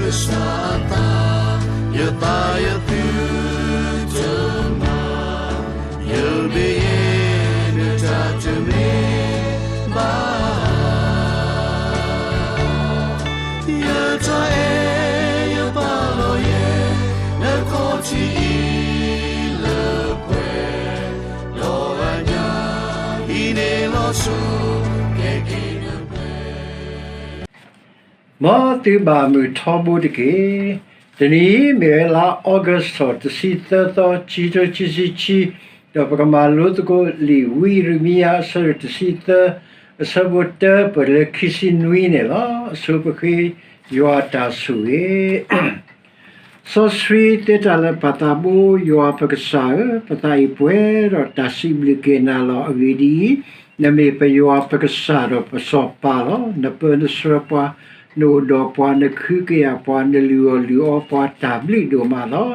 ကစၢ်အသး, ယသးယသုတမၤ, ယမ့ၢ်ယဲ နတၢ်တမ့ၢ်ဘၣ်. ယတၢ်အဲၣ်ယပာ်လီၤယဲ နခီၣ်ထံးအံၤလၢပှဲၤ, ဒီးအညၣ်အံၤန့ၣ်လီၤဆီ ကဲက့ၤနပှဲၤ မ်သုဘၣ်မုာ်ထီဘိတက့ၢ်. တနံၤအံၤမ့ၢ်ဝဲလါ August တဆံသၢသီ ခံကထိခံဆံခံ, ဒီးပကမၤလိသကိးလံာ်ဝံယံးရမံယၤ အဆၢဒိၣ်တဆံသၢ, အဆၢဖိတၢ ပၢၢ်လၢခံဆံနွံန့ၣ်လီၤ. အဆိပဃ့ယွၤအတၢ်ဆိၣ်ဂ့ၤ စီဆှံသ့တၢ်လၢပၢ်သးဘိ ယွၤပကစၢ်ဧၢ, ပသးအံၤပှဲၤဒီးတၢ်စံးဘျုးက့ၤနၤလီၤ. အဂ့ၢ်ဒ်အံၤ, နမ့ၢ်ပယွၤပကစၢ်ဒီးပစီၤပၤလီၤ. နပၢနဆှၢပှၤ, နအိၣ်ဒီးပှၤ, နဃုကယာ်ပှၤ, နလုၢ်အီၣ်လုၢ်အီပှၤ တၢ်ဘျုးဒိၣ်မးလီၤ.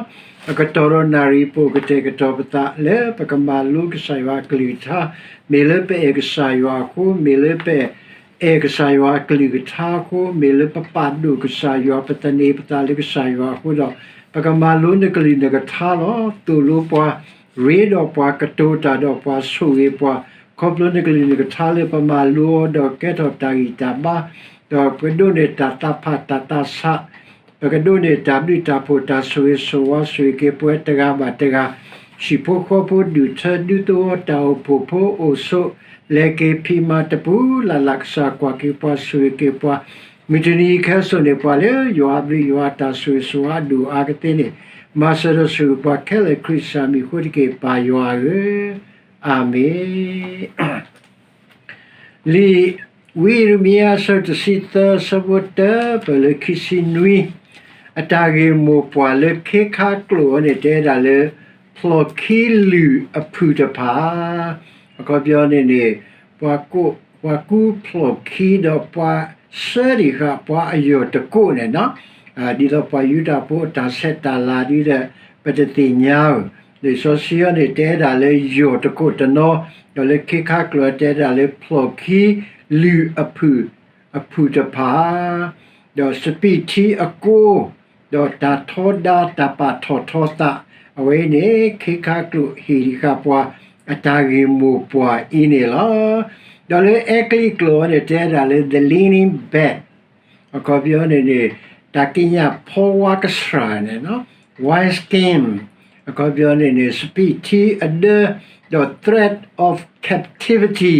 အကတီၢ်ဒီးနၣ်ရံၣ် ပအိၣ်ကတဲာ်ကတီၤပသးလၢပကမၤလိကစၢ်ယွၤအကလုၢ်ကထါ, မ့ၢ်လၢပအဲၣ်ကစၢ်ယွၤအဃိ, မ့ၢ်လၢပ အဲၣ်ကစၢ်ယွၤအကလုၢ်ကထါအဃိ, မ့ၢ်လၢပပာ်ဒိၣ်ကစၢ်ယွၤ ပသန့ၤပသးလၢကစၢ်ယွၤအဃိဒီး, ပကမၤလိနကလုၢ်နကထါလီၤ. သိၣ်လိပှၤ, ရ့ဒီးပှၤ, ကတိၤတၢ်ဒီးပှၤ, ဆိၣ်ဂ့ၤပှၤ, ခီဖျိနကလုၢ်နကထါလၢပမၤလိအီၤဒီးကဲထီၣ်တၢ်ဂံၢ်တၢ်ဘါ, ဒီးပကဒိးန့ၢ်တၢ်သးဖးတၢ်သးဆး, ပကဒိးန့ၢ်တၢ်ဘျုးတၢ်ဖှိၣ် တၢ်ဆိၣ်ဂ့ၤဆိၣ်ဝါ ဆိၣ်ဂ့ၤက့ၤပှၤတဂၤဘၣ်တဂၤ, ဟံၣ်ဖိဃီဖိ ဒူၣ်ထၢဒူသဝီ တၢ်အိၣ်ဖှိၣ်ဖိအိၣ်ဆိး, လဲၤက့ၤဖံးမၤတပူၤလၢ်လၢ် ကစၢ်ကွၢ်က့ၤပှၤ ဆိၣ်ဂ့ၤက့ၤပှၤ, မုၢ်တနံၤအံၤခဲစိာ်န့ၣ် ပှၤလၢယွၤအဘျုးယွၤအတၢ်ဆိၣ်ဂ့ၤဆိၣ်ဝါအဒိၣ်အါကသ့န့ၣ်, မၤစၢၤဒီးဆိၣ်ဂ့ၤပှၤခဲလၢာ်ခရံာ်ကစၢ်မံၤအဃိတက့ၢ် ပၢ်ယွၤဧၢ, အၤမ့ၣ်. လံာ်ဝံယံးရမံယၤ အဆၢဒိၣ်တဆံသၢ အဆၢဖိတၢ ပၢၢ်လၢခံဆံနွံ, အတၢ်ဂ့ၢ်မိၢ်ပှၢ်လၢခ့ခါကျိာ်အံၤန့ၣ် တဲဒၣ်လၢ ဖျိၣ်ခံလုၢ်အဖုၣ်တဖၣ်, အခီပညီန့ၣ်န့ၣ် ပှၤကိး, ပှၤကူဖျိၣ်ခံဒီးပှၤစၢတံၢ်ဃာ် ပှၤအယီၢ်တကိးန့ၣ်, ဒ်သိးပှၤယူဒၤဖိအတၢ်ဆဲးတၢ်လၤဒ်ဒီး ပတသ့ၣ်ညါဧၢ, လံာ်စီဆှံအံၤန့ၣ် တဲဒၣ်လၢယီၢ်တကိးတနီၤ, ဒီးလၢခ့ခါကျိာ်တဲဒၣ်လၢဖျိၣ်ခံလုၢ်အဖုၣ်, အဖုၣ်တဖၣ် ဒီးစပံးထံအကိ, ဒီးတၢ်ထီဒါတၢ်ပာ်ထီၣ်ထီသး, အဝဲအံၤန့ၣ် ခ့ခါကျိာ်ဟ့ၣ်ဃာ်ပှၤ အတၢ်ဂ့ၢ်မိၢ်ပှၢ်အံၤန့ၣ်လီၤ. ဒီးလၢအဲကလံးကျိာ်န့ၣ် တဲဒၣ်လၢ the linen bed, အခီပညီန့ၣ်န့ၣ် တၢ်ကံးညာ်ဖီဝါကဆှၣ်န့ၣ်, wineskin, အခီပညီန့ၣ်န့ၣ် စပံးထံအဒၢ, ဒီး thread of captivity,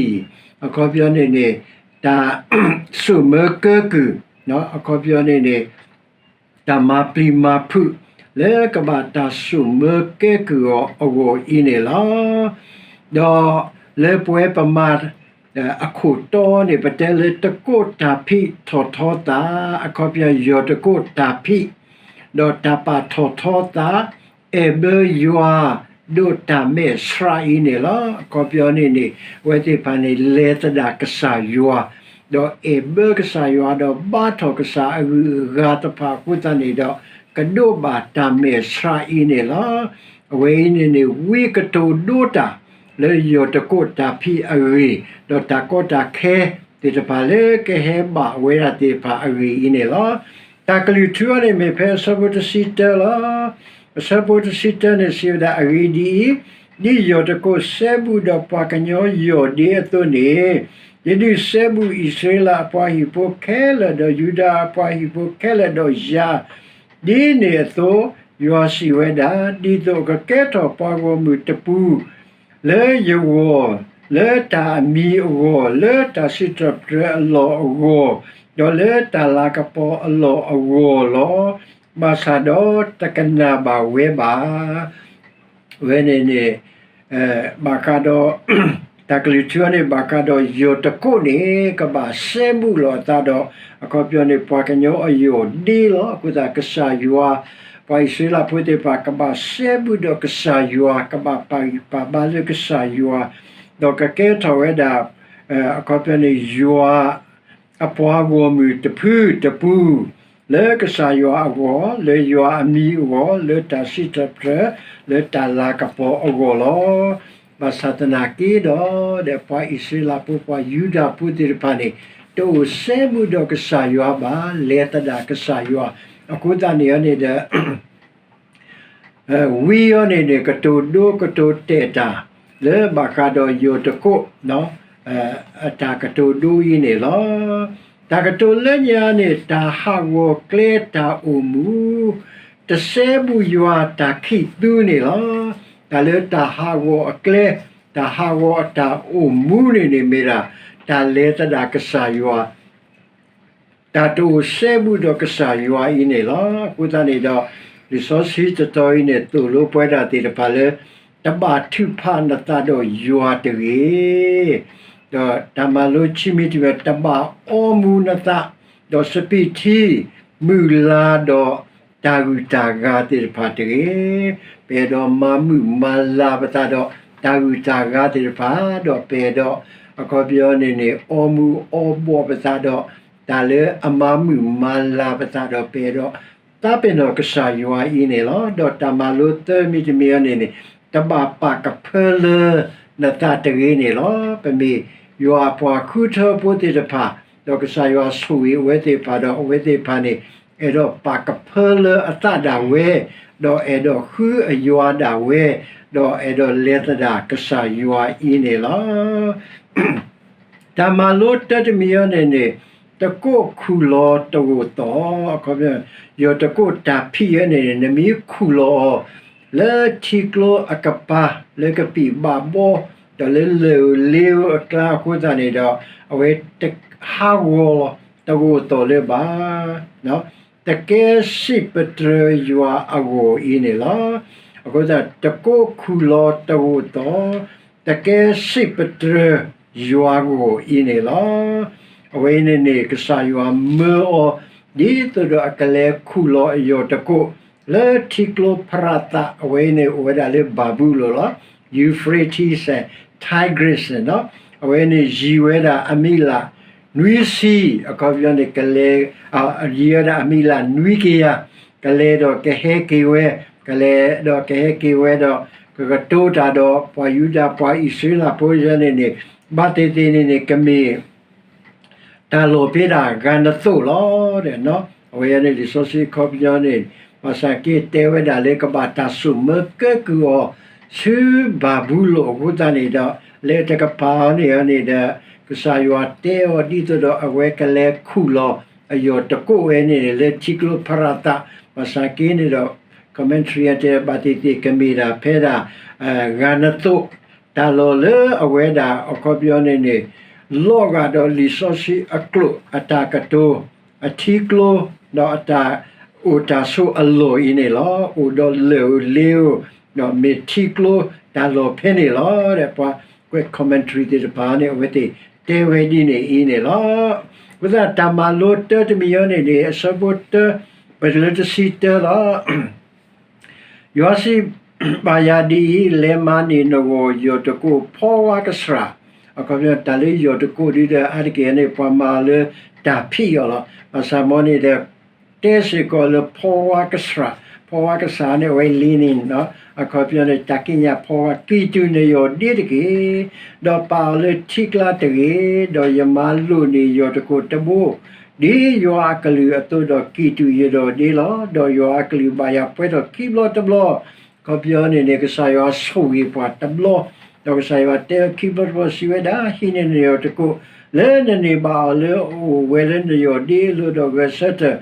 အခီပညီန့ၣ်န့ၣ် တၢ်စိာ်မၢကၢကုၢ်, အခီပညီန့ၣ်န့ၣ် တၢ်မၤပျံၤမၤဖုး လၢကဘၣ်တၢ်စိာ်မၢကဲကုၢ်အီၤအဂီၢ်အံၤန့ၣ်လီၤ. ဒီးလၢပဝဲပမၤ အခိၣ်တီန့ၣ် ပတဲလၢတကိးတၢ်ဖံးထီၣ်ထီသး, အခီပညီယီၢ်တကိးတၢ်ဖံး, ဒီးတၢ်ပာ်ထီၣ်ထီသး, အဲၣ်ဘၢယွၤ ဒိးတၢ်မဲာ်ဆှးအံၤန့ၣ်လီၤ. အခီပညီန့ၣ်န့ၣ် အဝဲသ့ၣ်တဖၣ်န့ၣ် လဲၤသဒၣ်ကစၢ်ယွၤ, ဒီးအဲၣ်ဘၢကစၢ်ယွၤ ဒီးဘါထီၣ်ကစၢ်အဂုၤအဂၤတဖၣ်အဃိသတးန့ၣ်ဒီး ကဒိးဘၣ်တၢ်မဲာ်ဆှးအံၤန့ၣ်လီၤ. အဝဲအံၤန့ၣ်န့ၣ် ဝံကတိၤဒိတၢ် လၢယီၢ်တကိးတၢ်ဖံးအဂ့ၢ်, ဒီးတၢ်ကီတၢ်ခဲသ့ၣ်တဖၣ်လၢကဟဲဘၣ်ဝဲဒၣ်သ့ၣ်တဖၣ်အဂ့ၢ်အံၤန့ၣ်လီၤ. တၢ်ကလုၢ်ထူအံၤန့ၣ်မ့ၢ်ဖဲအဆၢဖိတဆံတၢလီၤ. အဆၢဖိတဆံတၢန့ၣ်စံးဝဲဒၣ် အဂ့ၢ်ဒ်အံၤ, ဒ်ယီၢ်တကိးစဲဘူးဒီးပှၤကညီယီၢ်ဒ့အသိးန့ၣ်, ယဒုးစဲဘူးအံၣ်စရ့လးအပှၤဟံၣ်ဖိခဲလၢာ် ဒီးယူဒၤအပှၤဟံၣ်ဖိခဲလၢာ်ဒီးယၤ ဒ်န့ၣ်အသိး, ယွၤစံးဝဲဒၣ်, ဒ်သိးကကဲထီၣ်ပှၤဂီၢ်မုၢ်တပူၤ လၢယဂီၢ်, လၢတၢ်အမံၤအဂီၢ်, လၢတၢ်စံးထီၣ်ပတြၢၤအလီၢ်အဂီၢ်, ဒီးလၢတၢ်လၤကပီၤအလီၢ်အဂီၢ်လီၤ. ဘၣ်ဆၣ်ဒီးတကနၣ်ဘၣ်ဝဲဘၣ်. ဝဲန့ၣ်န့ၣ် ဘၣ်ဃးဒီး တၢ်ကလုၢ်ထူအံၤန့ၣ် ဘၣ်ဃးဒီးယီၢ်တကိးန့ၣ် ကဘၣ်စဲဘူးလီၤအသးဒီး အခီပညီန့ၣ် ပှၤကညီအယီၢ်ဒ့လီၤ. အဃိသတးကစၢ်ယွၤ ပှၤအံၣ်စရ့လးဖိသ့ၣ်တဖၣ် ကဘၣ်စဲဘူးဒီးကစၢ်ယွၤ, ကဘၣ်ပာ်ဂံၢ်ပာ်ဘါလၢကစၢ်ယွၤ, ဒီးကကဲထီၣ်ဝဲဒၣ် အခီပညီန့ၣ် ယွၤ အပှၤဂီၢ်မုၢ်တဖုတပူၤ လၢကစၢ်ယွၤအဂီၢ်, လၢယွၤအမံၤအဂီၢ်, လၢတၢ်စံးထီၣ်ပတြၢၤ, လၢတၢ်လၤကပီၤအဂီၢ်လီၤ. ဘၣ်ဆၣ်သနာ်က့ဒီး ဒီးပှၤအံၣ်စရ့လးဖိ ပှၤယူဒၤဖိသ့ၣ်တဖၣ်န့ၣ် တအိၣ်စဲဘူးဒီးကစၢ်ယွၤဘၣ်, လဲၤသဒၣ်ကစၢ်ယွၤ, အဃိသတးန့ၣ်န့ၣ်ဒီး ဝံအီၤန့ၣ်န့ၣ် ကတိၤဒိကတိၤတဲာ်တၢ် လၢဘၣ်ဃးဒီးယိၤတကိး တၢ်ကတိၤဒိအံၤန့ၣ်လီၤ. တၢ်ကတိၤလၢညါန့ၣ် တၢ်ဟးဂီၤကျဲတၢ်အိၣ်မူ တစဲဘူးယွၤတၢ်ခံးသူန့ၣ်လီၤ. တၢ်လၢတၢ်ဟးဂီၤအကျဲ တၢ်ဟးဂီၤအတၢ်အိၣ်မူန့ၣ်န့ၣ်မ့ၢ်ဒၣ် တၢ်လဲၤသဒၣ်ကစၢ်ယွၤ တၢ်တအိၣ်စဲဘူးဒီးကစၢ်ယွၤအံၤန့ၣ်လီၤ. အဃိသတးန့ၣ်ဒီး လံာ်စီဆှံတတီၤအံၤန့ၣ် သိၣ်လိပဝဲဒၣ်သ့ၣ်တဖၣ်လၢ တဘၣ်ထုးဖးနသးဒီးယွၤတဂ့ၤ. ဒီးတၢ်မၤလိခံမံၤတမံၤ တဘၣ်အီမူၤနသး ဒီးစပံးထံ မုၢ်လါဒီးတၢ်ဂုၤတၢ်ဂၤသ့ၣ်တဖၣ်တဂ့ၤ. ပအဲၣ်ဒိးမၤမုာ်မၤလၤပသးဒီးတၢ်ဂုၤတၢ်ဂၤသ့ၣ်တဖၣ် ဒီးပအဲၣ်ဒိး အခီပညီန့ၣ်န့ၣ် အီမူၤအီဘှီးပသးဒီး တၢ်လၢအမၤမုာ်မၤလၤပသးဒီး ပအဲၣ်ဒိး သးပ့ၤနီၣ်ကစၢ်ယွၤအံၤန့ၣ်လီၤ. ဒီးတၢ်မၤလိသၢမံၤတမံၤအံၤန့ၣ်န့ၣ် တဘၣ်ပာ်ကဖၢလၢနသးတဂ့ၤန့ၣ်လီၤ. ပမ့ၢ်ယွၤအပှၤဃုထၢဖိသ့ၣ်တဖၣ် ဒီးကစၢ်ယွၤဆိၣ်ဂ့ၤအဝဲသ့ၣ်တဖၣ်ဒီး အဝဲသ့ၣ်တဖၣ်န့ၣ် အဲၣ်ဒိးပာ်ကဖၢလၢအသးဒၣ်ဝဲ ဒီးအဲၣ်ဒိးဃုအယွၤဒၣ်ဝဲ ဒီးအဲၣ်ဒိးလဲၤသဒၣ်ကစၢ်ယွၤအံၤန့ၣ်လီၤ. တၢ်မၤလိတၢတမံၤအံၤန့ၣ်န့ၣ် တကိးခူၣ်လီၤတဂိာ်သီၣ် အခီပညီ ယိၤတကိးတၢ်ဖံးအံၤန့ၣ်န့ၣ် နမ့ၢ်ခူၣ်လီၤအီၤ လၢထံကျိအကပၤ လၢကပံာ်ဘၣ်ဘီ ဒီးလၢလၢၢ်ဧိၤလ့ဧိၤအကျါအဃိသတးန့ၣ်ဒီး အဝဲတဟးဂီၤလီၤတဂိာ်သီၣ်လၢၤဘၣ် တကဲစံးပတြၢၤယွၤအဂီၢ်အံၤန့ၣ်လီၤ. အဃိသတး တကိးခူၣ်လီၤတဂိာ်သီၣ် တကဲစံးပတြၢၤယွၤဂီၢ်အံၤန့ၣ်လီၤ. အဝဲအံၤန့ၣ်န့ၣ် ကစၢ်ယွၤမၢအီၤ ဒ်သိးဒီးအကလဲၤခူၣ်လီၤအယိၤတကိး လၢထံကျိဖရးသး အဝဲအံၤန့ၣ်အိၣ်ဝဲဒၣ်လၢဘၤဘူလိၣ်လီၤ. Euphrates and Tigris န့ၣ်လီၤ. အဝဲန့ၣ်ယံၤဝဲဒၣ်အမံးလး နွံဆံ အခီပညီန့ၣ် ကလဲၤ ယံၤဝဲဒၣ်အမံးလးနွံကယၤ ကလဲၤဒီးကဟဲက့ၤဝဲ ကလဲၤဒီးကဟဲက့ၤဝဲဒီး ကကတိၤတၢ်ဒီးပှၤယူဒၤပှၤအံၣ်စရ့လးဖိယဲန့ၣ်န့ၣ် ဘၣ်သ့ၣ်သ့ၣ်န့ၣ်န့ၣ် ကမ့ၢ် တၢ်လီၢ်ဖဲဒၣ်ဂၤနသိးလီၤ. အဝဲန့ၣ်လံာ်စီဆှံအခီပညီန့ၣ် ဘၣ်ဆၣ်က့တဲဝဲဒၣ်လၢကဘၣ်တၢ်စိာ်မၢကဲကုၢ်အီၤ ဆူဘၤဘူလိၣ်အဃိသတးန့ၣ်ဒီး လၢတကပၤအံၤန့ၣ်န့ၣ်ဒီး ကစၢ်ယွၤတဲအီၤဒ်သိးဒီးအဝဲကလဲၤခူၣ်လီၤ အယိၤတကိးဝဲန့ၣ်န့ၣ် လၢထံကျိဖရးသး ဘၣ်ဆၣ်က့န့ၣ်ဒီး commentary အတဲဘၣ်သ့ၣ်သ့ၣ်ကမ့ၢ်ဒၣ်ဖဲဒၣ် ဂၤနသိး တၢ်လီၢ်လၢအဝဲဒၣ်အခီပညီန့ၣ်န့ၣ် လီၤဂာ်ဒီးလံာ်စီဆှံအကျိာ်အတၢ်ကတိၤ အထံကျိ ဒီးအတၢ်အိၣ်တၢ်ဆိးအလီၢ်အံၤန့ၣ်လီၤ. အိၣ်ဒီးလၢၢ်ဧိၤလ့ဧိၤ ဒီးမ့ၢ်ထံကျိတၢ်လီၢ်ဖဲန့ၣ်လီၤ. ဒီးပှၤကွဲး commentary သ့ၣ်တဖၣ်န့ၣ် အဝဲသ့ၣ်တဲဝဲဒ်န့ၣ်အံၤန့ၣ်လီၤ. အဃိသတးတၢ်မၤလိတၢတမံၤအံၤန့ၣ်န့ၣ် အဆၢဖိတၢ ပတုၤလၢတဆံတၢလီၤ. ယွၤစံးဘၣ်ယၤဒ်အံၤ, လဲၤမၤန့ၢ်နဂီၢ်ယိၤတကိးဖီဝါကဆှၣ်, အခီပညီတၢ်လၢယိၤတကိးဒ်ဒီး အါတက့ၢ်န့ၣ် ပှၤမၤအီၤလၢတၢ်ဖံးအီၤလီၤ. ဘၣ်ဆၣ်မ်န့ၣ်ဒီး တဲစ့ၢ်ကီးလၢဖီဝါကဆှၣ်, ဖီဝါကဆှၣ်န့ၣ် အဝဲ linen အခီပညီန့ၣ် တၢ်ကံးညာ်ဖီဝါ, ကံၢ်တူာ်နယိၤဒ့တက့ၢ်, ဒီးပာ်အီၤလၢထံကျါတဂ့ၤ, ဒီးယမၤလိာ်န့ၢ်ယိၤတကိးတဘိ ဒ်ယွၤအကလုၢ်အသိးဒီးကံၢ်တူာ်ယိၤဒ့လီၤ. ဒီးယွၤအကလုၢ်ဘၣ်ယၤပှဲၤထီၣ်ခံဘျီတဘျီ, အခီပညီန့ၣ်န့ၣ် ကစၢ်ယွၤဆိၣ်ဂ့ၤပှၤတဘျီ, ဒီးကစၢ်ယွၤတဲအီၤခံဘျီတဘျီစံးဝဲဒၣ်, ဟံးန့ၢ်နယိၤတကိး လၢနန့ၢ်ဘၣ်အီၤလၢအအိၣ်ဝဲလၢနယိၤဒ့အလိၤဒီးဂဲၤဆၢထၢၣ်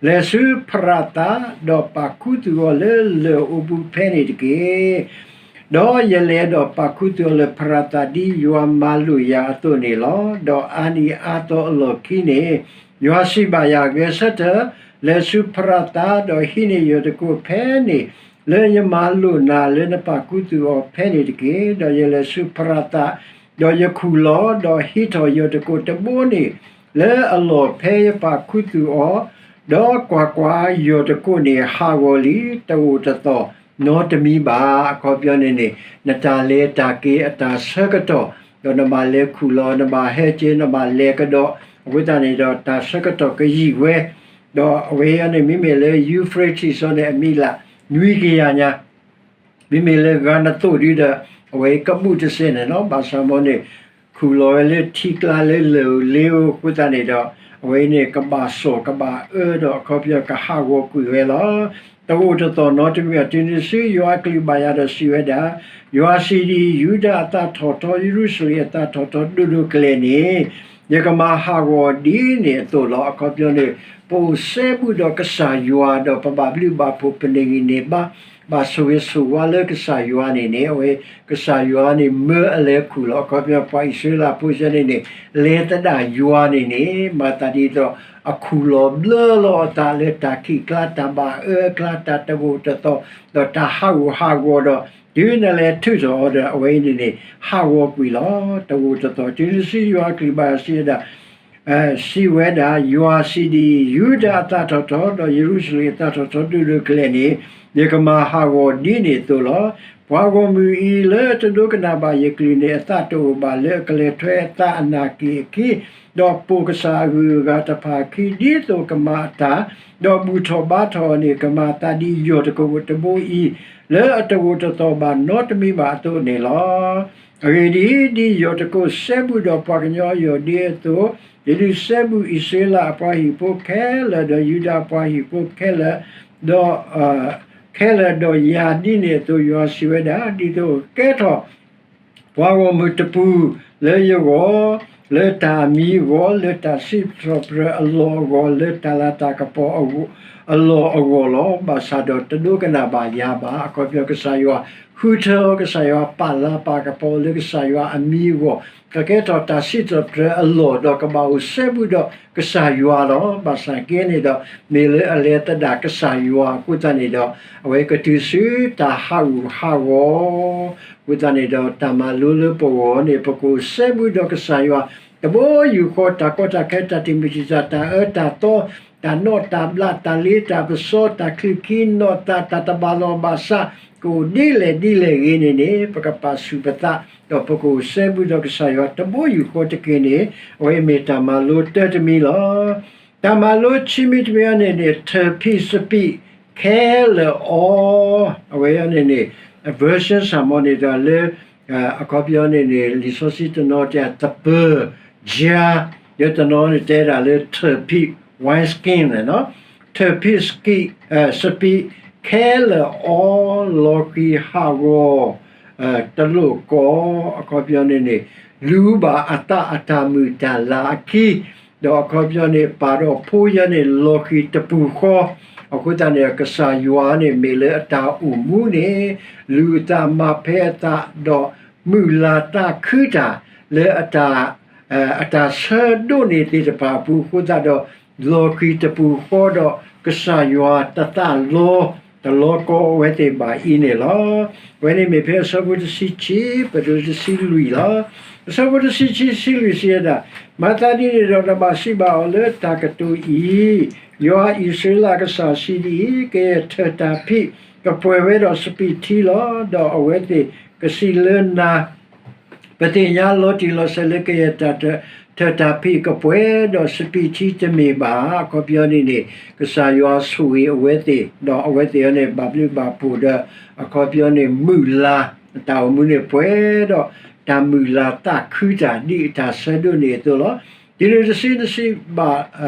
လဲၤဆူဖရၤသး, ဒီးပာ်ခူသူၣ်အီၤလၢလၢၢ်အိပူၤဖဲန့ၣ်တက့ၢ်. ဒီးယလဲၤဒီးပာ်ခူသူၣ်အီၤလၢဖရၤသးဒ်ယွၤမၤလိာ်ယၤအသိးန့ၣ်လီၤ. ဒီးအါနံၤအါသီအလီၢ်ခံန့ၣ် ယွၤစံးဘၣ်ယၤ, ဂဲၤဆၢထၢၣ် လဲၤဆူဖရၤသး, ဒီးဟံးန့ၢ်ယိၤတကိးဖဲန့ၣ် လၢယမၤလိာ်နၤလၢနပာ်ခူသူၣ်အီၤဖဲန့ၣ်တက့ၢ်. ဒီးယလဲၤဆူဖရၤသး, ဒီးယခူၣ်လီၤ, ဒီးဟံးထီၣ်ယိၤတကိးတဘိန့ၣ် လၢအလီၢ်ဖဲယပာ်ခူသူၣ်အီၤ, ဒီးကွၢ်ကွၢ်, ယိၤတကိးန့ၣ်ဟးဂီၤလံ, တအိၣ်တသီၣ်နီတမံၤဘၣ်. အခီပညီန့ၣ်န့ၣ် နတၢ်လဲၤတၢ်က့ၤအတၢ်ဆၢကတီၢ်, ဒီးနဘၣ်လဲၤခူၣ်လီၤ, နဘၣ်ဟဲက့ၤ, နဘၣ်လဲၤကဒီး, အဃိသတးန့ၣ်ဒီးတၢ်ဆၢကတီၢ်ကယံာ်ဝဲ, ဒီးအဝဲအံၤန့ၣ် မ့မ့ၢ်လၢ Euphrates အံၤန့ၣ် အမံးလးနွံကယၤညါ မ့မ့ၢ်လၢဂၤနသိးဒ်ဒီး အဝဲကဘူၣ်တစဲးန့ၣ်လီၤ. ဘၣ်ဆၣ်မ်န့ၣ် ခူၣ်လီၤဝဲလၢထံကျါလၢလၢၢ်ဧိၤလ့ဧိၤအဃိသတးန့ၣ်ဒီး အဝဲအံၤန့ၣ် ကဘၣ်စိာ်ကဘၣ်အၢဒီးအခီပညီကဟးဂီၤကွံာ်ဝဲလီၤ. တအိၣ်တသီၣ်နီတမံၤဘၣ်. တုၤနုၤတစု ယွၤအကလုၢ်ဘၣ်ယၤဒီးစံးဝဲဒၣ်, ယွၤစံးဒ်အံၤ, ယူဒၤအသးထီၣ်ထီ, ယရူၤၡလ့ၣ်အသးထီၣ်ထီဒိၣ်ဒိၣ်ကလဲာ်န့ၣ် ယကမၤဟးဂီၤဒ်န့ၣ်အသိးလီၤ. အခီပညီန့ၣ် ပအိၣ်စဲဘူးဒီးကစၢ်ယွၤဒီးပဘၣ်ဘျုးဘၣ်ဖှိၣ်ပနံၤဂံၢ်န့ၣ်ဘါ ဘၣ်ဆိၣ်ဂ့ၤဆိၣ်ဝါလၢကစၢ်ယွၤန့ၣ်န့ၣ် အဝဲကစၢ်ယွၤန့ၣ်မၢအလဲၤခူၣ်လီၤ. အခီပညီပှၤအံၣ်စရ့လးဖိဆၢန့ၣ်န့ၣ် လဲၤသဒၣ်ယွၤန့ၣ်န့ၣ် မၤသးဒ်သိး အခူၣ်လီၤဘျၢလီၤအသးလၢတၢ်ခံးကျါ တၢ်ဘၣ်အၢအကျါ တၢ်တဂိာ်တသီၣ် ဒီးတၢ်ဟးဂူာ်ဟးဂီၤဒီး တုၤနလဲၤထုးထီၣ်အီၤဒီး အဝဲအံၤန့ၣ်န့ၣ် ဟးဂီၤကွံာ်လီၤ. တဂိာ်တသီၣ်. တုၤနုၤတစု ယွၤအကလုၢ်ဘၣ်ယၤစံးဝဲဒၣ် စံးဝဲဒၣ်, ယွၤစံးဒ်အံၤ, ယူဒၤအသးထီၣ်ထီ, ဒီးယရူၤၡလ့ၣ်အသးထီၣ်ထီဒိၣ်ဒိၣ်ကလဲာ်န့ၣ် ယကမၤဟးဂီၤဒ်န့ၣ်အသိးလီၤ. ပှၤဂီၢ်မုၢ်အံၤလၢတဒိကနၣ်ဘၣ်ယကလုၢ်န့ၣ် အသးတအိၣ်ဘၣ်လၢအကလဲၤထွဲအသးအနၢ်က့ၣ်အခံ, ဒီးပိာ်ကစၢ်အဂုၤအဂၤတဖၣ်အခံ ဒ်သိးကမၤအတၢ်, ဒီးဘူၣ်ထီၣ်ဘါထီၣ်အီၤန့ၣ် ကမၤအသးဒ်ယီၢ်တကိးတဘိအံၤ လၢအတဂိာ်တသီၣ်ဘၣ်နီတမံၤဘၣ်အသိးန့ၣ်လီၤ. အဂ့ၢ်ဒ်အံၤ, ဒ်ယီၢ်တကိးစဲဘူးဒီးပှၤကညီအယီၢ်ဒ်အသိး, ယဒုးစဲဘူးအံၣ်စရ့လးအပှၤဟံၣ်ဖိခဲလၢာ် ဒီးယူဒၤအပှၤဟံၣ်ဖိခဲလၢာ်, ဒီး ခဲလၢာ်ဒီးယၤဒ်န့ၣ်အသိး, ယွၤစံးဝဲဒၣ်, ဒ်သိးကကဲထီၣ် ပှၤဂီၢ်မုၢ်တပူၤလၢယဂီၢ်, လၢတၢ်အမံၤအဂီၢ်, လၢတၢ်စံးထီၣ်ပတြၢၤအလီၢ်အဂီၢ်, လၢတၢ်လၤတၢ်ကပီၤအလီၢ်အဂီၢ်လီၤ. ဘၣ်ဆၣ်ဒီးတဒိကနၣ်ဘၣ်ယၤဘၣ်. အခီပညီကစၢ်ယွၤဃုထၢအီၤ, ကစၢ်ယွၤပာ်လၤပာ်ကပီၤအီၤလၢကစၢ်ယွၤအမံၤအဂီၢ်, ကကဲထီၣ်တၢ်စံးထီၣ်ပတြၢၤအလီၢ် ဒီးကဘၣ်အိၣ်စဲဘူးဒီးကစၢ်ယွၤလီၤ. ဘၣ်ဆၣ်က့န့ၣ်ဒီး မ့ၢ်လၢအလဲၤသဒၣ်ကစၢ်ယွၤအဃိသတးန့ၣ်ဒီး အဝဲကတုၤဆူတၢ်ဟးဂူာ်ဟးဂီၤ အဃိသတးန့ၣ်ဒီး တၢ်မၤလိလၢပဂီၢ်န့ၣ် ပကအိၣ်စဲဘူးဒီးကစၢ်ယွၤ တဘိယူၢ်ဃီ တၢ်ကီတၢ်ခဲ တၢ်တံာ်မုၢ်တံာ်တာ် တၢ်အၢတၢ်သီ တၢ်နီၣ်တၢ်ဘျး တၢ်လ့တၢ်ပစီ တၢ်ချုးခံနီၣ်သး တၢ်တဘၣ်လီၢ်ဘၣ်စး ကအိၣ်ဒ်လဲၣ်ဒ်လဲၣ်ဂ့ၤန့ၣ်န့ၣ် ပကပာ်ဆူၣ်ပသး ဒီးပကအိၣ်စဲဘူးဒီးကစၢ်ယွၤ တဘိယူၢ်ဃီတက့ၢ်န့ၣ် အဝဲမ့ၢ်တၢ်မၤလိတၢတမံၤလီၤ. တၢ်မၤလိခံမံၤတမံၤအံၤန့ၣ်န့ၣ် ထၢၣ်ဖံးစပံးခဲလၢာ်အီၤ, အဝဲအံၤန့ၣ်န့ၣ် version စ့ၢ်မ့ၢ်န့ၣ်ဒီးလၢ အခီပညီန့ၣ်န့ၣ် လံာ်စီဆှံတနီၤတဲ သပၢၤ ယၤ, ဒီးတနီၤန့ၣ်တဲဒၣ်လၢထၢၣ်ဖံး wineskin န့ၣ်လီၤ. ထၢၣ်ဖံးစကံး စပံးခဲလၢာ်အီၤ လီၤဃံၤဟးဂီၤ တလိၣ်ကီ, အခီပညီန့ၣ်န့ၣ် လူၤဘၣ်အသးအတၢ်မုၢ်တၢ်လၤအခံ, ဒီးအခီပညီန့ၣ် ပာ်ဒီးဖိယၤန့ၣ် လီၤဃံၤတပူၤဃီ, အဃိသတးန့ၣ် ကစၢ်ယွၤန့ၣ် မ့ၢ်လၢအတၢ်အိၣ်မူန့ၣ် လူၤအသးမၤဖဲအသး ဒီးမုာ်လၤသးခုတၢ် လၢ အတၢ်ဆၢဒိးန့ၢ်သ့ၣ်တဖၣ်အပူၤအဃိသတးဒီး လီၤဃံၤတပူၤဃီဒီး ကစၢ်ယွၤတသးလီ တလီကီဝဲသ့ၣ်ဘၣ်အံၤန့ၣ်လီၤ. အဝဲန့ၣ်မ့ၢ်ဖဲအဆၢဖိတဆံခံ ပတုၤတဆံလွံၢ်လီၤ. အဆၢဖိတဆံခံ ဆံလွံၢ်စံးဝဲဒၣ်, မၤသးဒ်န့ၣ်ဒီး နဘၣ်စံးဘၣ်အီၤလၢတၢ်ကတိၤအံၤ, ယွၤအံၣ်စရ့လးအကစၢ်စံးဒ်အံၤ, ကယဲၢ်ထၢၣ်တၢ်ဖံးကပှဲၤဝဲဒီးစပံးထံလီၤ. ဒီးအဝဲသ့ၣ်ကစံးလၢနၤ ပသ့ၣ်ညါလီၤတံၢ်လီၤဆဲးလၢကယဲၢ်တၢ်ထၢၣ် ထၢၣ်တၢ်ဖံးကပှဲၤဒီးစပံးထံတမ့ၢ်ဘၣ်. အခီပညီန့ၣ်န့ၣ် ကစၢ်ယွၤဆိၣ်ဂ့ၤအဝဲသ့ၣ် ဒီးအဝဲသ့ၣ်အံၤန့ၣ် ဘၣ်ဘျုးဘၣ်ဖှိၣ်ဒီး အခီပညီန့ၣ် မုာ်လၤ တၢ်အိၣ်မူန့ၣ်ပှဲၤဒီး တၢ်မုာ်လၤသးခုတၢ်ဒ်အတၢ်ဆၢဒိးန့ၢ်အသိးလီၤ. တုၤနုၤတစု နဘၣ်,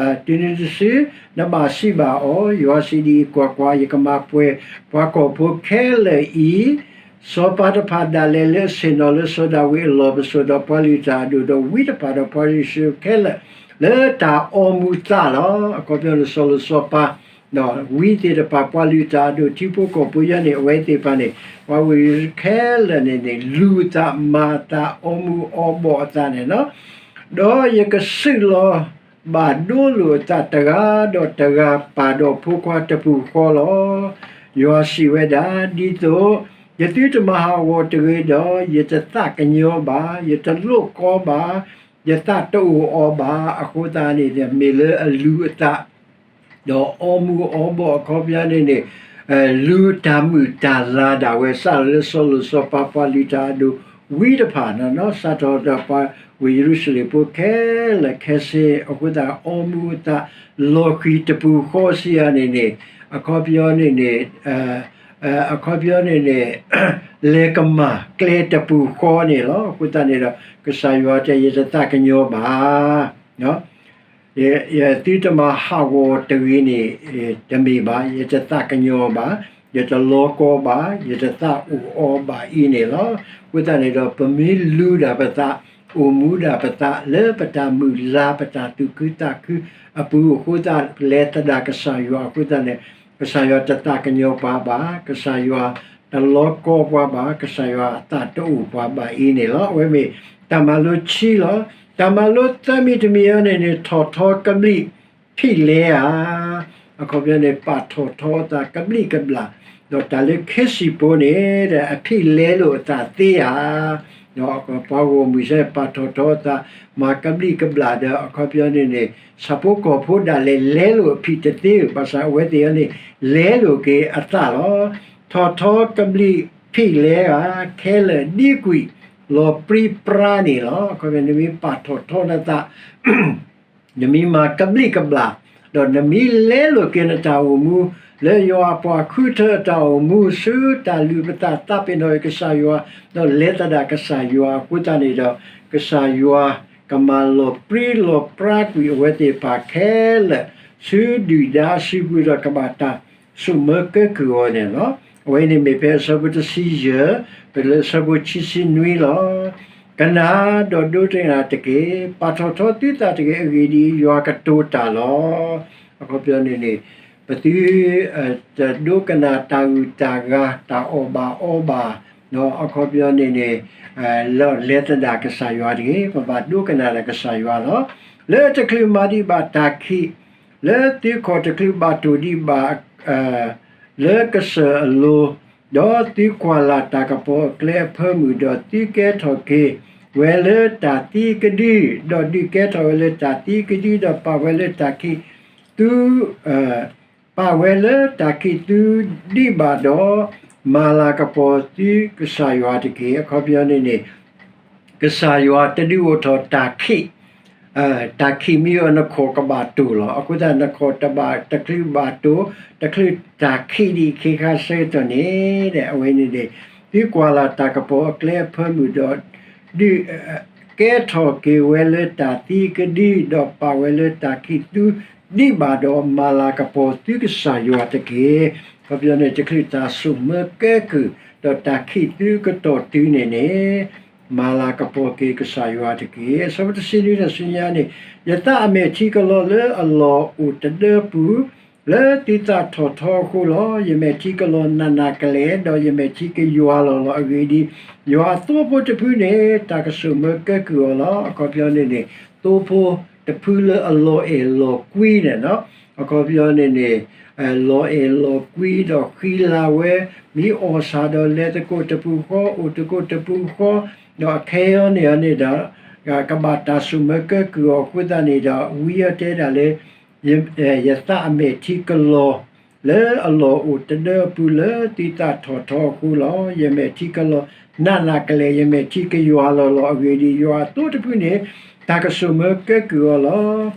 တုၤနုၤတစု နဘၣ်စံးဘၣ်အီၤ, ယွၤစံးဒ်အံၤ, ကွၢ်ကွၢ်, ယကမၤပှဲၤပှၤကီၢ်ဖိခဲလၢာ်အံၤ စီၤပၤတဖၣ်ဒၣ်လဲာ်လၢအဆ့ၣ်နီၤလၢစီၤဒၤဝံးအလီၢ်ပစိာ်ဒီးပှၤလုၢ်တၢ်အဒိၣ်ဒီးဝံတဖၣ်ဒီးပှၤအံၣ်စရ့လးခဲလၢာ် လၢတၢ်အီမူၤသးလီၤ. အခီပညီန့ၣ် စီၤလိၤစီၤပၤ ဒီးဝံသ့ၣ်တဖၣ် ပှၤလုၢ်တၢ်အဒိၣ်ထံဖိကီၢ်ဖိယါန့ၣ် အဝဲသ့ၣ်တဖၣ်န့ၣ် ပှၤဝ့ၢ်ခဲလၢာ်န့ၣ်န့ၣ် လူၤအသးမၤအသးအီမူၤအီဘီၣ်အသးန့ၣ်လီၤ. ဒီးယကစုၣ်လီၤဘၣ်ဒိလိာ်အသးတဂၤဒီးတဂၤ ပာ်ဒီးဖိခွါတပူၤဃီလီၤ. ယွၤစံးဝဲဒၣ်, ဒ်သိးယသုတမၤဟးဂီၤတဂ့ၤဒီး ယတသးကညီၤဘၣ်, ယတလိၣ်ကီဘၣ်, ယသးတအိၣ်အီၤဘၣ်. အဃိသတးန့ၣ် မ့ၢ်လၢအလူၤအသး ဒီးအီမူၤအီဘီၣ်အခီပညီန့ၣ်န့ၣ် လူၤတၢ်မုာ်တၢ်လၤဒၣ်ဝဲ စးထီၣ်လၢစီၤလိၤစီၤပၤပှၤလုၢ်တၢ်အဒိၣ်ဝံတဖၣ်န့ၣ်လီၤ. စးထီၣ်ဒီးပှၤဝ့ၢ်ယရူၤၡလ့ၣ်ဖိခဲလၢာ်ခဲဆ့ အဃိသတးအီမူၤအသး လီၤဃံၤတပူၤဃီစံးယါန့ၣ်န့ၣ် အခီပညီန့ၣ်န့ၣ် အခီပညီန့ၣ်န့ၣ် လဲၤကမၣ်ကျဲတပူၤဃီန့ၣ်လီၤ. အဃိသတးန့ၣ်ဒီး ကစၢ်ယွၤတဲ ယတသးကညီၤဘၣ်. ယသုတမၤဟးဂီၤတဂ့ၤန့ၣ် တမ့ၢ်ဘၣ်, ယတသးကညီၤဘၣ်, ယတလီကီဘၣ်, ယတသးအိၣ်အီၤဘၣ်အံၤန့ၣ်လီၤ. အဃိသတးန့ၣ်ဒီး ပမ့ၢ်လူၤဒၣ်ပသး, အိၣ်မူဒၣ်ပသး လၢပတၢ်မုၢ်လၢ် ပတၢ်သူၣ်ခုသးခုအပူၤအဃိသတး လဲၤသဒၣ်ကစၢ်ယွၤအဃိသတးန့ၣ် ကစၢ်ယွၤတသးကညီၤပှၤဘၣ်, ကစၢ်ယွၤတလီကီပှၤဘၣ်, ကစၢ်ယွၤအသးတအိၣ်ပှၤဘၣ်အံၤန့ၣ်လီၤ. အဝဲမ့ၢ်တၢ်မၤလိခံလီၤ. တၢ်မၤလိသၢမံၤတမံၤအံၤန့ၣ်န့ၣ် ထီၣ်ထီကဘျံးဖံးလဲဧါ, အခီပညီန့ၣ် ပာ်ထီၣ်ထီအသးကဘျံးကဘျၣ်, ဒီးတၢ်လၢခံဆံဖိန့ၣ် အဖံးလဲလိာ်အသးသ့ဧါ. ပှၤဂီၢ်မုၢ်စ့ၢ် ပာ်ထီၣ်ထီအသး မၤကဘျံးကဘျၣ်ဒီး အခီပညီန့ၣ်န့ၣ် ဆၣ်ဖိကီၢ်ဖိဒၣ်လဲာ်လဲလိာ်အဖံးတသ့ဧါ, ဘၣ်ဆၣ်အဝဲသ့ၣ်အံၤန့ၣ် လဲလိာ်က့ၤအသးလီၤ. ထီၣ်ထီကဘျံးဖံးလဲဧါ, ခဲလၢာ်ဒံကွံာ်လီၤပြံပြါန့ၣ်လီၤ. အခီပညီ နမ့ၢ်ပာ်ထီၣ်ထီနသး နမ့ၢ်မၤကဘျံးကဘျၣ်, ဒီးနမ့ၢ်လဲလိာ်က့ၤနတၢ်အိၣ်မူ လၢယွၤအပှၤဃုထၢအတၢ်အိၣ်မူ ဆူတၢ်လုၢ်ပသးသးပ့ၤနီၣ်က့ၤကစၢ်ယွၤ, ဒီးလဲၤသဒၣ်ကစၢ်ယွၤအဃိသတးန့ၣ်ဒီး ကစၢ်ယွၤကမၤလီၤပြံလီၤပြါကွံာ်အဝဲသ့ၣ်တဖၣ်ခဲလၢာ် ဆူဒုၣ်ဒါအစုပူၤဒီး ကဘၣ်တၢ်ဆိၣ်မၢကဲကုၢ်အီၤန့ၣ်လီၤ. အဝဲန့ၣ်မ့ၢ်ဖဲအဆၢဖိတဆံယဲၢ် တုၤလၢအဆၢဖိခံဆံနွံလီၤ. ကနၣ်ဒီးဒိကနၣ်တက့ၢ်. ပာ်ထီၣ်ထီသုသးတဂ့ၤ, အဂ့ၢ်ဒ်အံၤ, ယွၤကတိၤတၢ်လီၤ. အခီပညီန့ၣ်န့ၣ် ပသုတဒိကနၣ်တၢ်ဂုၤတၢ်ဂၤ တၢ်အီၣ်ဘၣ်အီဘၣ်, အခီပညီန့ၣ်န့ၣ် လၢလဲၤသဒၣ်ကစၢ်ယွၤတဂ့ၤ, ပဘၣ်ဒိကနၣ်ဒီးကစၢ်ယွၤလီၤ. လၢတချုးမၤဒံးဘၣ်တၢ်ခံး, လၢသုခီၣ်တချုးဘၣ်တိၢ်ဒံးဘၣ် လၢကစၢၢ်အလိၤ, ဒီးသုကွၢ်လၢ်တၢ်ကပီၤအကျဲအဖၢမုၢ်, ဒီးသုကဲထီၣ်က့ၤဝဲလၢတၢ်သံကဒု, ဒီးဒုးကဲထီၣ်ဝဲလၢတၢ်သံကဒု, ဒီးပာ်ဝဲလၢတၢ်ခံးသု ပာ်ဝဲလၢတၢ်ခံးသုဒံးဘၣ်ဒီး, မၤလၤကပီၤသုကစၢ်ယွၤတက့ၢ်. အခီပညီန့ၣ်န့ၣ် ကစၢ်ယွၤတဒုးအိၣ်ထီၣ်တၢ်ခံး, တၢ်ခံးမ့ၢ်အိၣ်နခီၣ်ကဘၣ်တိၢ်လီၤ. အဃိသတးနခီၣ်တဘၣ်တချုးဘၣ်တိၢ်, တချုးတၢ်ခံးဒံးခံခါဆၢကတီၢ်န့ၣ်, အဝဲန့ၣ်န့ၣ် သုကွၢ်လၢ်တၢ်ကပီၤအကျဲအဖၢမုၢ်ဒီး ဒုးကဲထီၣ်က့ၤဝဲလၢတၢ်သံကဒု, ဒီးပာ်ဝဲလၢတၢ်ခံးသုဒံးဘၣ်ဒီး မၤလၤကပီၤသုကစၢ်ယွၤတက့ၢ်. အခီပညီန့ၣ် တချုးတၢ်ဆိၣ်မၢကဲကုၢ် ဒီးတၢ်ခံးသုကတီၢ်တုၤန့ၣ်န့ၣ် မၤလၤကပီၤက့ၤကစၢ်ယွၤတက့ၢ်. အဆၢဖိတဆံနွံဒီးဆူညါန့ၣ်, ယသးအမဲာ်ထံကလီလၢအလီၢ်အိၣ်တဒၢပူၤ လၢသုသးထီၣ်ထီအဃိလီၤ. ယမဲာ်ထံကလီနးနးကလဲာ်, ဒီးယမဲာ်ထံကယွၤလီၤလီၤ. အဂ့ၢ်ဒ်အံၤ, ယွၤအသိဖိတဖုန့ၣ် တၢ်ကဆိၣ်မၢကဲကုၢ်အီၤလီၤ. အခီပညီန့ၣ်န့ၣ် သိဖိတဖုလၢအလီၤအဲၣ်လီၤကွံန့ၣ်, အခီပညီန့ၣ်န့ၣ် လီၤအဲၣ်လီၤကွံဒီးဃံလၤဝဲ, မ့ၢ်အီၣ်ဆၣ်ဒီးလဲၤသကိးတပူၤဃီ, အိၣ်သကိးတပူၤဃီ, ဒီးအခဲအံၤန့ၣ်န့ၣ်ဒီး ကဘၣ်တၢ်ဆိၣ်မၢကဲကုၢ်အီၤအဃိသတးန့ၣ်ဒီး ဝံအီၤတဲဒၣ်လၢ ယသးအမဲာ်ထံကလီ လၢအလီၢ်အိၣ်တဒၢအပူၤလၢသုသးထီၣ်ထီအဃိလီၤ. ယမဲာ်ထံကလီနးနးကလဲာ်, ယမဲာ်ထံကယွၤလီၤလီၤ. အဂ့ၢ်ဒ်အံၤ, ယွၤအသိတဖုန့ၣ် တၢ်ကဆိၣ်မၢကဲကုၢ်အီၤလီၤ.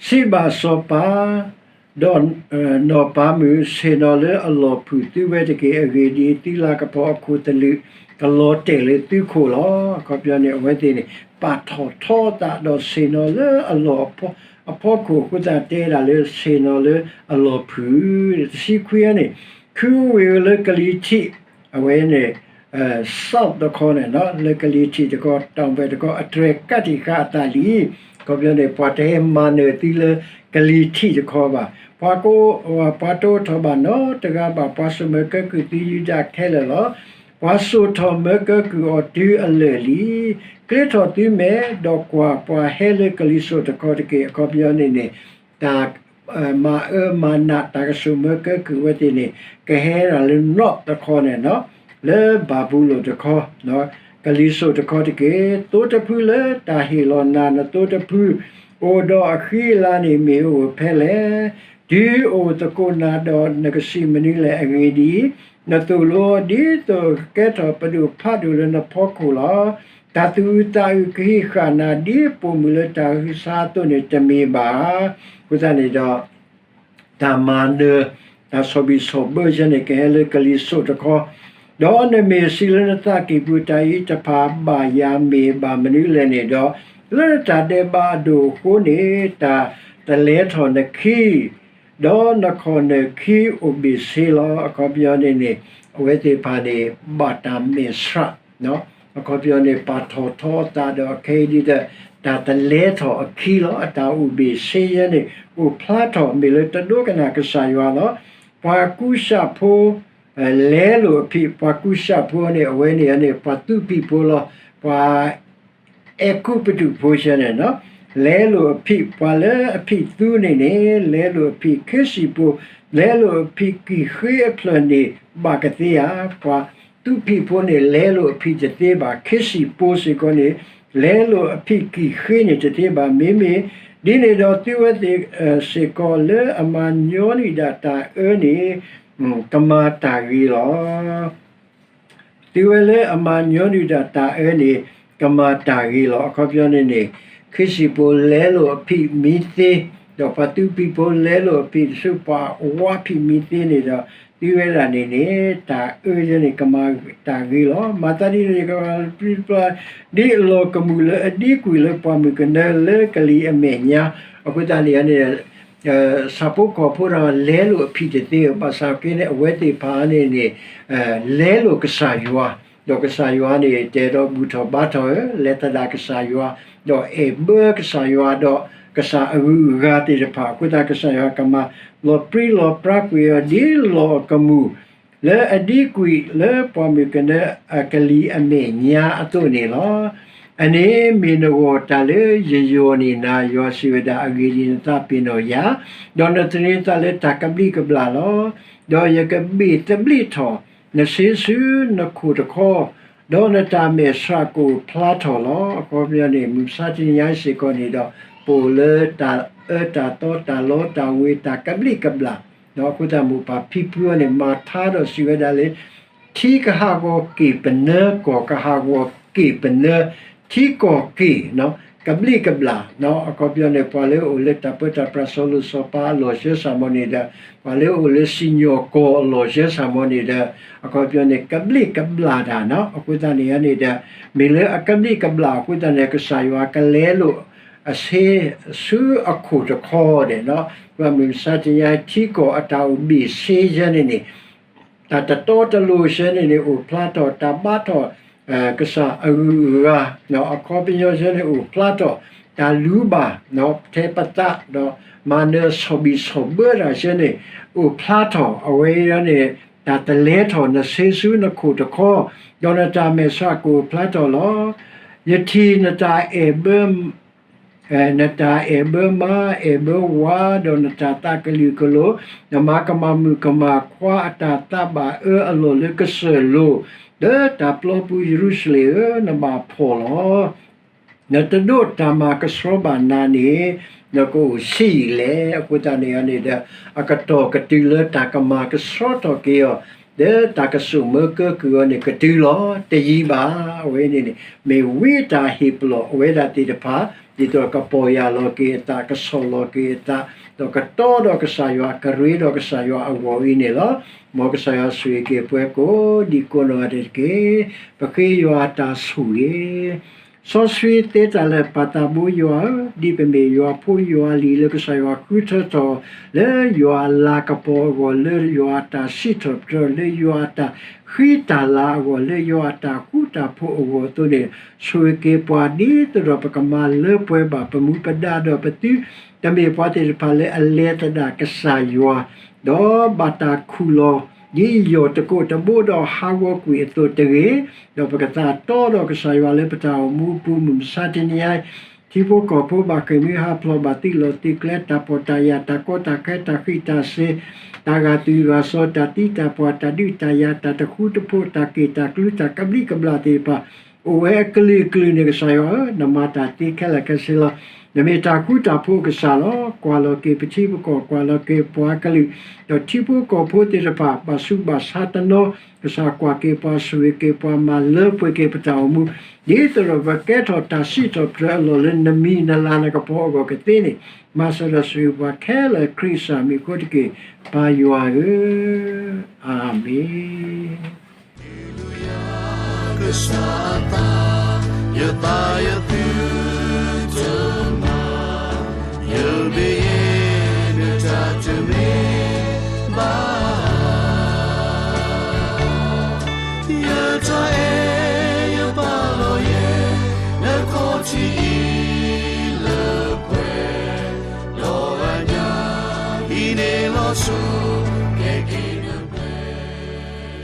စံးဘၣ်စီၤပၤ, ဒီးနီၢ်ပၤမုၣ်, ဆ့ၣ်နီၤလၢအလီၢ်ဖုၣ်သုဝဲတက့ၢ်. အဂ့ၢ်ဒ်အံၤ, သုလၤကပီၤအခိၣ်သလုးကလီၤတဲာ်လၢသုခိၣ်လီၤ. အခီပညီန့ၣ် အဝဲသ့ၣ်န့ၣ် ပာ်ထီၣ်ထီအသးဒီးဆ့ၣ်နီၤလၢအလီၢ်အဖီခိၣ်အဃိသတး တဲဒၣ်လၢဆ့ၣ်နီၤလၢအလီၢ်ဖုၣ်, တဆံခွံန့ၣ်, ခုဝ့ၢ်လၢကလံၤထံး, အဝဲန့ၣ် south တခီန့ၣ် လၢကလံၤထံးတခီ တောင်ဘက် တခီ အတြဲၤကးတံာ်ဃာ်အသးလံ. အခီပညီန့ၣ် ပှၤတဟဲမၤနၢၤသုလၢကလံၤထံးတခီဘၣ်. ပှၤက, ပှၤတအိၣ်ထီၣ်ဘၣ်နီတဂၤဘၣ်. ပှၤဆိၣ်မၢကဲကုၢ်သုယူဒၤခဲလၢာ်လီၤ. ပှၤစိာ်ထီၣ်မၢကဲကုၢ်အီၤတုၤအလၢာ်လံ. ကျ့ထီၣ်သုမဲာ်, ဒီးကွၢ်, ပှၤဟဲလၢကလံၤစိးတခီတက့ၢ်. အခီပညီန့ၣ်န့ၣ် တၢ် မၤအၢမၤနးတၢ်ကဆိၣ်မၢကဲကုၢ်ဝဲသ့ၣ်န့ၣ် ကဟဲဒၣ်လၢ north တခီန့ၣ်, လၢဘၤဘူလိၣ်တခီ, ကလံၤစိးတခီတက့ၢ်. သိတဖုလၢတၢ်ဟ့ၣ်လီၤနၤ, နသိတဖု အိၣ်ဒီးအဃံအလၤန့ၣ် မ့ၢ်အိၣ်ဖဲလဲၣ်. တုၤအိၣ်သကိးနၤဒီး နကစံးမနုၤလဲၣ်. အဂ့ၢ်ဒ်အံၤ, နသိၣ်လိအီၤဒ်သိးကကဲထီၣ်ပဒိၣ်ဖးဒိၣ်လၢနဖီခိၣ်လီၤ. တၢ်သူၣ်အုးသးအုးကဟံးဃာ်နၤ ဒ်ပိာ်မုၣ်လၢတၢ်ဟုးဆါအသိးန့ၣ် တမ့ၢ်ဘၣ်. အဃိသတးန့ၣ်ဒီး တၢ်မၤနၢၤ, တၢ်ဆီၣ်ဘံၣ်ဆီၣ်ဘၢယဲန့ၣ် ကဟဲလၢကလံၤစိးတခီ, ဒီးနမ့ၢ်စံးလၢနသးကံၢ်ပူၤ, တၢ်အံၤတဖၣ်ဘၣ်ယၤမ့ၢ်ဘၣ်မနုၤလဲၣ်န့ၣ်ဒီး, လၢတၢ်ဒဲးဘးအဒိၣ်အဃိန့ၣ် တၢ်တလဲထီၣ်နခံ ဒီးနခီၣ်နၢၣ်ခံအိၣ်ဘ့ၣ်ဆ့လီၤ. အခီပညီန့ၣ်န့ၣ် အဝဲသ့ၣ်တဖၣ်န့ၣ် ဘၣ်တၢ်မဲာ်ဆှး အခီပညီန့ၣ် ပာ်ထီၣ်ထီအသးဒီး ခဲအံၤဒ်ဒီး တၢ်တလဲထီၣ်အခံလီၤ. အတၢ်အိၣ်ဘ့ၣ်ဆ့ယဲန့ၣ် အိၣ်ဖျါထီၣ် မ့ၢ်လၢတဒိကနၣ်ကစၢ်ယွၤလီၤ. ပှၤကူၡးဖိ လဲလိာ်အဖံး, ပှၤကူၡးဖိန့ၣ် အဝဲန့ၣ်န့ၣ် ပှၤသူဖံးဖိလီၤ. ပှၤ အဲၤကူပတူးဖိဆၢန့ၣ်, လဲလိာ်အဖံး ပှၤလၢအဖံးသူန့ၣ်န့ၣ် လဲလိာ်အဖံးခံဆံးဖိ, လဲလိာ်အဖံးကံၢ်ဃ့အဖျၢၣ်န့ၣ် ဘၣ်ကသ့ဧါ. ပှၤသူဖံးဖိန့ၣ် လဲလိာ်အဖံးတသ့ဘၣ်, ခံဆံးဖိစ့ၢ်ကီးန့ၣ် လဲလိာ်အဖံးကံၢ်ဃ့န့ၣ်တသ့ဘၣ်. မ့မ့ၢ်ဒ်န့ၣ်ဒီး သုဝဲသ့ၣ်စ့ၢ်ကီးလၢအမၤညီနုၢ်ဒၣ်တၢ်အၢန့ၣ် ကမၤတၢ်ဂ့ၤလီၤ. သုဝဲလၢအမၤညီနုၢ်ဒၣ်တၢ်အၢန့ၣ် ကမၤတၢ်ဂ့ၤလီၤ. အခီပညီန့ၣ်န့ၣ် ခံဆံးဖိလဲလိာ်အဖံးမံသ့, ဒီးပှၤသူဖံးဖိလဲလိာ်အဖံးဆူပှၤဝါဖံးမံသ့န့ၣ်ဒီး သုဝဲဒၣ်န့ၣ်န့ၣ် တၢ်အၢယဲန့ၣ် ကမၤတၢ်ဂ့ၤလီၤ. မၤသးဒ်န့ၣ် ကမၤပျံၤပျါ ဒ်အလီၢ်ကမူၣ်လၢအဒံကွံာ်လၢပှၢ်မုၢ်ကနၢလၢကလံၤအမဲာ်ညါ, အဃိသတးန့ၣ်န့ၣ် ဆၣ်ဖိကီၢ်ဖိဒီး လဲလိာ်အဖံးတသ့ဧါ, ဘၣ်ဆၣ်က့န့ၣ် အဝဲသ့ၣ်တဖၣ်န့ၣ်န့ၣ် လဲလိာ်ကစၢ်ယွၤ, ဒီးကစၢ်ယွၤန့ၣ် တဲဒီးဘူၣ်ထီၣ်ဘါထီၣ်ဧၢ, လဲၤသဒၣ်ကစၢ်ယွၤ, ဒီးအဲၣ်ဘၢကစၢ်ယွၤ, ဒီးကစၢ်အဂုၤအဂၤသ့ၣ်တဖၣ်, အဃိသတးကစၢ်ယွၤကမၤလီၤပြံလီၤပြါကွံာ်အီၤ ဒ်လီၢ်အကမူၣ် လၢအဒံကွံာ်လၢပှၢ်မုၢ်ကနၢအကလံၤအမဲာ်ညါအသိးန့ၣ်လီၤ. အန့ၣ်မ့ၢ်နဂီၢ်တၢ်လၢယယီၢ်န့ၢ်နၤ, ယွၤစံးဝဲဒၣ်, အဂ့ၢ်ဒ်အံၤ, နသးပ့ၤနီၣ်ယၤ, ဒီးနသန့ၤနသးလၢတၢ်ကဘျံးကဘျၣ်လီၤ. ဒီးယကဘ့ၣ်သဘျ့ထီၣ်နဆ့ဆူနခိၣ်တခီ, ဒီးနတၢ်မဲာ်ဆှးကအိၣ်ဖျါထီၣ်လီၤ. အခီပညီန့ၣ် မုၢ်မဆါတနံၤညါစ့ၢ်ကီးန့ၣ်ဒီး ပအိၣ်လၢတၢ်အၢတၢ်သီ တၢ်လီတၢ်ဝ့ၤ တၢ်ကဘျံးကဘျၣ်, ဒီးအဃိသတးမိၢ်ပၢ်ဖံဖုအီၤန့ၣ် မၤထါဒီးစံးဝဲဒၣ်လၢ ထံကဟးဂီၤက့ၢ်ပနၢ, ကီၢ်ကဟးဂီၤက့ၢ်ပနၢ, ထံကီၢ်က့ၢ် ကဘျံးကဘျၣ်, အခီပညီန့ၣ် ပှၤလၢအအိၣ်လၢတၢ်ပၢတၢ်ပြးစီၤလိၤစီၤပၤအလီၢ်ဆၢဆၣ်မီၤန့ၣ်ဒီး ပှၤလၢအအိၣ်လၢစံၣ်ညီၣ်ကွီၢ်အလီၢ်ဆၢဆၣ်မီၤန့ၣ်ဒီး အခီပညီန့ၣ် ကဘျံးကဘျၣ်တၢ်န့ၣ်, အဃိသတးန့ၣ်န့ၣ်ဒီး မ့ၢ်လၢအကဘျံးကဘျၣ်အဃိသတးန့ၣ် ကစၢ်ယွၤကလဲလိာ်အဆ့ဆူအခိၣ်တခီဒဲး, ပှၢ်မုၢ်မဆါတနံၤညါ ထံကီၢ်အတၢ်အိၣ်ဘ့ၣ်ဆ့ယဲန့ၣ်န့ၣ် တၢ်တတီတလိၤဆၢန့ၣ်န့ၣ် အိၣ်ဖျါထီၣ်တၢ်ဘါထီၣ် ကစၢ်အဂုၤအဂၤ, အခီပညီဆၢန့ၣ် အိၣ်ဖျါထီၣ်တၢ်လူၤဘၣ် ထဲပသးဒီး မၤနၢၤဆီၣ်ဘံၣ်ဆီၣ်ဘၢတၢ်ဆၢန့ၣ် အိၣ်ဖျါထီၣ် အဝဲအံၤန့ၣ် တၢ်တလဲထီၣ်နဆ့ဆူနခိၣ်တခီ, ဒီးနတၢ်မဲာ်ဆှးကအိၣ်ဖျါထီၣ်လီၤ. ယထံၣ်နတၢ်အဲၣ်ဘၢ နတၢ်အဲၣ်ဘၢမါ အဲၣ်ဘၢဝၤ ဒီးနတၢ်သးကလုာ်ကလိၤ, နမၤကမၣ်မုၣ်ကမၣ်ခွါအတၢ်သးဘၣ်အၢအလီၢ်လၢကစၢၢ်လိၤ, လၢတၢ်ပျီပူၤယရူၤၡလ့ၣ်ဧၢ, နဘၣ်ဖှီၣ်လီၤ. နတဒိးတၢ်မၤကဆှီဘၣ်နၤန့ၣ် နကအိၣ်ဆံးအံၤလဲၣ်. အဃိသတးန့ၣ်န့ၣ်ဒီး အကတီၢ်ကတုၤလၢတၢ်ကမၤကဆှီထီၣ်က့ၤအီၤ လၢတၢ်ကစိာ်မၢကၢကုၢ်အီၤန့ၣ် ကတုၤလီၤ. တယံာ်ဘၣ်. အဝဲန့ၣ်န့ၣ် မ့ၢ်ဝံတၢ်ဟ့ၣ်ပလီၢ်အဝဲဒၣ်သ့ၣ်တဖၣ် ဒ်သိးကပီၢ်ယၢ်လီၤက့ၤအသး ကဆီၣ်လီၤက့ၤအသး ဒီးကတီဒီးကစၢ်ယွၤ ကရ့ဒီးကစၢ်ယွၤအဂီၢ်အံၤန့ၣ်လီၤ. မ်ကစၢ်ယွၤဆိၣ်ဂ့ၤက့ၤပှၤကိးဒံကိးနီၢ်ဂၤဒဲးတက့ၢ်. ပဃ့ယွၤအတၢ်ဆိၣ်ဂ့ၤ စီဆှံသ့တၢ်လၢာ်ပၢ်သးဘိယွၤဧၢ, ဒ်ပမ့ၢ်ယွၤဖိယွၤလံၤလၢကစၢ်ယွၤဃုထၢထီၣ် လၢယွၤအလၤကပီၤအဂီၢ် လၢယွၤအတၢ်စံးထီၣ်ပတြၢၤ လၢယွၤအတၢ်ဃံတၢ်လၤအဂီၢ် လၢယွၤအတၢ်ဃူတၢ်ဖိးအဂီၢ်အသိးန့ၣ် ဆိၣ်ဂ့ၤက့ၤပှၤဒ်သိးဒီးပကမၤလၢပှဲၤဘၣ်ပမူပဒါဒီးပသုတမ့ၢ်ပှၤသ့ၣ်တဖၣ်လၢအလဲၤသဒၣ်ကစၢ်ယွၤ ဒီးဘၣ်တၢ်ခူၣ်လီၤ ဒ်ယီၢ်တကိးတဘိဒီးဟးဂီၤကွံာ်အသိးတဂ့ၤ, ဒီးပကသးတီဒီးကစၢ်ယွၤလၢပတၢ်အိၣ်မူအပူၤ မုၢ်မဆါတနံၤအံၤ ထံဖိကီၢ်ဖိဘၣ်ဃ့ၢ်မှံဟးဖျိး ဘၣ်သုးလီၢ်သုးကျဲ တၢ်ပီၢ်တၢ်ယၢ် တၢ်ကီတၢ်ခဲ တၢ်ဃံးတၢ်စ့ၤ တၢ်ဂာ်သူၣ်ဂာ်စီၤ တၢ်သံတၢ်ပှၢ် တၢ်ဒုးတၢ်ယၤ တၢ်တဃူတဖိး တၢ်က့ၢ်တၢ်ကျူ တၢ်ကဘျံးကဘျၣ်သ့ၣ်တဖၣ် အိၣ်ဝဲအကလုာ်ကလုာ်န့ၣ် ကစၢ်ယွၤဧၢ, နမၤတၢ်သ့ခဲလၢာ်ခဲဆ့လီၤ. နမ့ၢ်တၢ်ဃူတၢ်ဖိးကစၢ်လီၤ. ကွၢ်လီၤက့ၤပထံပကီၢ် ကွၢ်လီၤက့ၤပှၤကလုာ် ဒီးထံဖိကီၢ်ဖိသ့ၣ်တဖၣ် ဘၣ်ဆူးဘၣ်ဆါတနီၤ ကစၢ်ကွၢ်က့ၤပှၤ ဆိၣ်ဂ့ၤက့ၤပှၤ မၤလၢပှဲၤက့ၤပတၢ်အိၣ်မူ ဒ်သိးဒီးပကဲထီၣ်တၢ်စံးထီၣ်ပတြၢၤအလီၢ်လၢနမံၤနလၤနကပီၤအဂီၢ်ကသ့န့ၣ် မၤစၢၤဒီးဆိၣ်ဂ့ၤပှၤခဲလၢာ်ခရံာ်ကစၢ်မံၤအဃိတက့ၢ်. ပၢ်ယွၤဧၢ, အၤမ့ၣ်. ကစၢ်အသး, ယသးယသု မ့ၢ်ယဲနတၢ်တမ့ၢ်ဘၣ်. ယတၢ်အဲၣ်ယပာ်လီၤယဲ နခီၣ်ထံးအံၤလၢပှဲၤ, ဒီးအညၣ်အံၤန့ၣ်လီၤဆီ